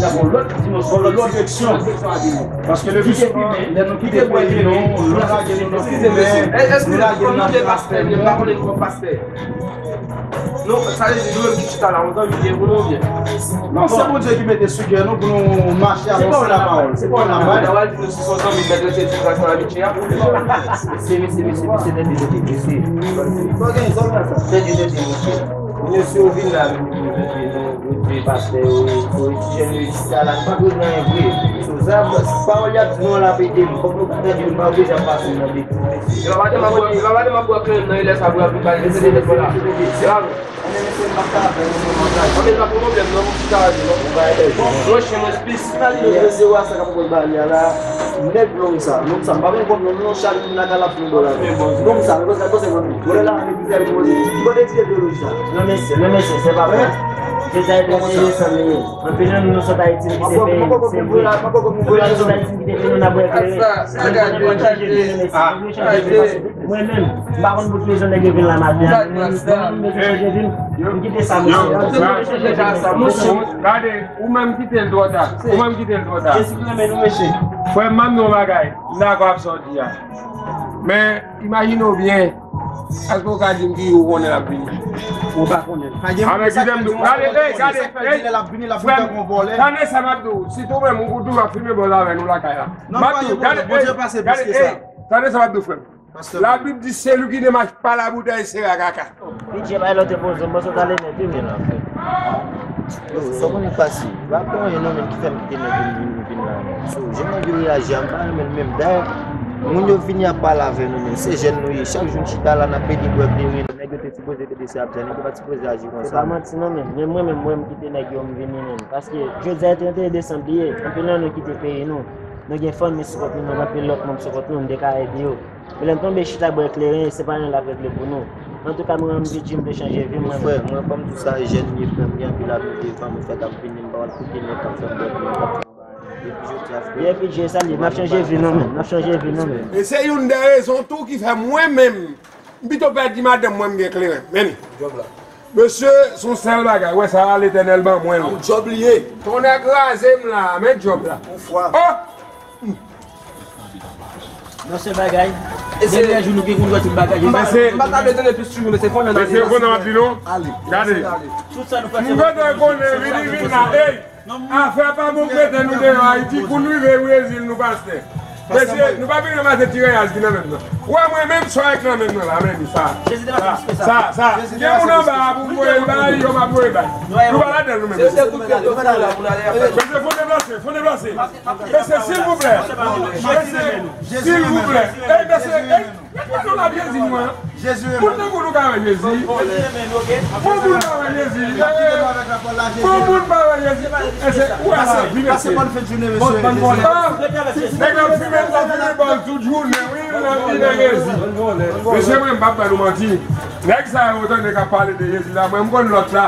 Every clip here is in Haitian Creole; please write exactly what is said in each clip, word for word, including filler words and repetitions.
chita pou yon lòt dimansyon, yon lòt direksyon. Paske le pli souvan, lè nou kite peyi nou, nou lage nou nan pwoblèm, nou lage nou nan pastè. Non, sa vle di nou menm ki chita la, yon zanmi li ye pou nou oubyen? Non, se Bondye ki mete sou kè nou pou nou mache avanse nan pawòl. Se pa yon lagay. Nan pawòl, di nou si se yon zanmi, mèt rete ti kras nan amitye a. Se mesye, mesye, mesye, tande, tande, mesye. Tande, tande, mesye. Mesye, ou vin la, vin, vin, vin, vin, vin, pastè, ou, ou, ti jèn, ou, ti sa la, nou pa bezwen anyen vre. So, sa, pawòl y ap di nou an la, pete, fòk nou tande, nou pa bezwen pase nan de. Yo pa te mwen bwè, yo pa te mwen bwè kren nan ilè sa pou yo vin pale de se de bò la. Se pa vre. Anben, pa gen pwoblèm non, pou chita la di non. Mwen chen mwen spis. Sa li yo se wa sa k ap pran bali a la. Nèg nonm sa, nonm sa, m pa menm konn nonm non, chak moun la ka la fin bò la. Nonm sa, nou konn sa konse konn. Vòlè la, ann ekize avèk mwen. Ki kote ti ideoloji sa? Non mesye, non mesye, se pa vre. Se sa e enteresan li ye. Anpil nan nou, nou sot Ayiti, nou kite peyi, se vre. Anpil nan nou sot Ayiti, nou kite peyi, nou n ap bwè kleren. Mwen menm, m pa konn bout rezon nèg yo vin la maten an. Mwen menm, m bezwen chanje vi m, m kite sa, mesye. Gade, ou menm kite l twò ta. Ou menm kite l twò ta. Jezi renmen nou, mesye. Frè m, ban m di w yon bagay. M dakò ak sa w di a. Men, imajine w byen. Èske w ka di m ki jou w konnen l ap vini? Ou pa konnen. Anben, kite m di w. Gade, ey, gade, ey, frè m, tande sa m ap di w. Si tou menm ou toujou ap fimen bò la avè nou lakay la. M ap di w, gade, ey, gade, ey, tande sa m ap di w, frè m. Labib di, celui qui ne marche pas à la bouteille sera kaka. Pidje bay lòt te poze, mwen sot ale nèt wi, men anfen. Yo, sa w konnen k pase? Pa gen anyen non, men ki fè m kite nèg yo vin, vin la, men. So, jan nèg yo reyaji a, m pa renmen l menm. Dayè, moun yo vini ap pale avè nou, men se jèn nou ye. Chak jou n chita la, n ap pede bwè kleren. Nèg yo te sipoze te dese ap di, nèg yo pa t sipoze aji konsa. Se pa manti non, men. Men mwen menm, mwen m kite nèg yo, m vini menm. Paske jodi a e trannteyen desanm li ye. Anpil nan nou kite peyi nou. Nou gen fanmi sou kont nou, nou gen anpil lòt moun sou kont nou, nou te ka ede yo. Men lè m tonbe chita bwè kleren, se pa anyen l ap regle pou nou. Antouka, mwen menm, Pidje, m vle chanje vi m, mwen menm. Frè, mwen, kòm tou sa, jèn m ye, frè m, gen anpil abitye, fanm, ou fèk ap vini, m pa wè kote nèg k ap fè m bwè kleren, k ap fè m bagay. Epi jodi a, frè, epi Pidje, sa li ye, n ap chanje vi nou menm, n ap chanje vi nou menm. E se youn dè rezon tou ki fè mwen menm, m pito pèdi madanm mwen, m gen kleren. Men li. Mesye, se yon sèl bagay. Wè sa a, Letènèl ban mwen l. Yon djòb li ye. Tonnè kraze m la, men djòb la. Yon fwa. Oh! Yon sèl bagay. Dènye jou nou gen konn wè tout bagay. M pa ta vle tande plis sou nou, mesye, konnen n ap di nou. Gade. Tout sa nou fè, m gentan konnen, vini, vin la. Ey! Afè pa bon prete nou deyò Ayiti, kou n rive Brezil nou pastè. Mesye, nou pa vin ranmase ti reyaz ki nan men m nan. Ou wè mwen menm sa w wè k nan men m nan la, men li sa. Sa, sa, sa. Gen moun anba a pou m voye l bay, yo m ap voye bay. Nou pa ladan l nou menm. Mesye, fò deplase, fò deplase. Mesye, silvouplè. Mesye, silvouplè. Ey, mesye, ey. Gade moun nan l ap Jezi nou an. Jezi renmen nou. Moun tankou nou ka wè Jezi. Fò moun pa wè Jezi. Fò moun pa wè Jezi. Mesye, ou wè lavi, mesye. Nèg la ap fimen, l ap fimen bòz tout jounen, wi, l ap vin nan Jezi. Mesye, mwen, m p ap ba nou manti. Nèg sa yo tande k ap pale de Jezi la, mwen, m konn lòt la.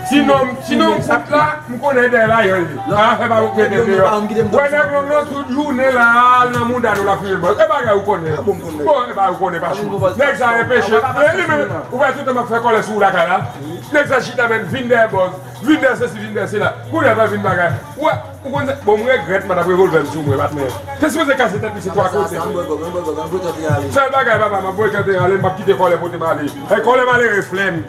Ti nonm, ti nonm kout la, m konnen dèyè la, yo ye. Afè pa ou k mete deyò. Wè nèg long nan tout jounen la, al nan mouda nou la fimen bòz. E bagay ou konnen. Bon, e bagay ou konnen pa chou. Nèg sa e peche. E li menm, ou wè tout tan m ap fè kòlè sou ou lakay la. Nèg sa chita menm vin dèyè bòz, vin dèyè sesi, vin dèyè sela. Kounye a vin bagay. Wè, ou konn sa, bon, m regrèt m pa t ap revòlvè m sou mwen, patnè. Te sipoze kase tèt misye twa kote. Sèl bagay, papa, m ap voye kante ale, m p ap kite kòlè pote m ale. E kòlè m ale reflè m.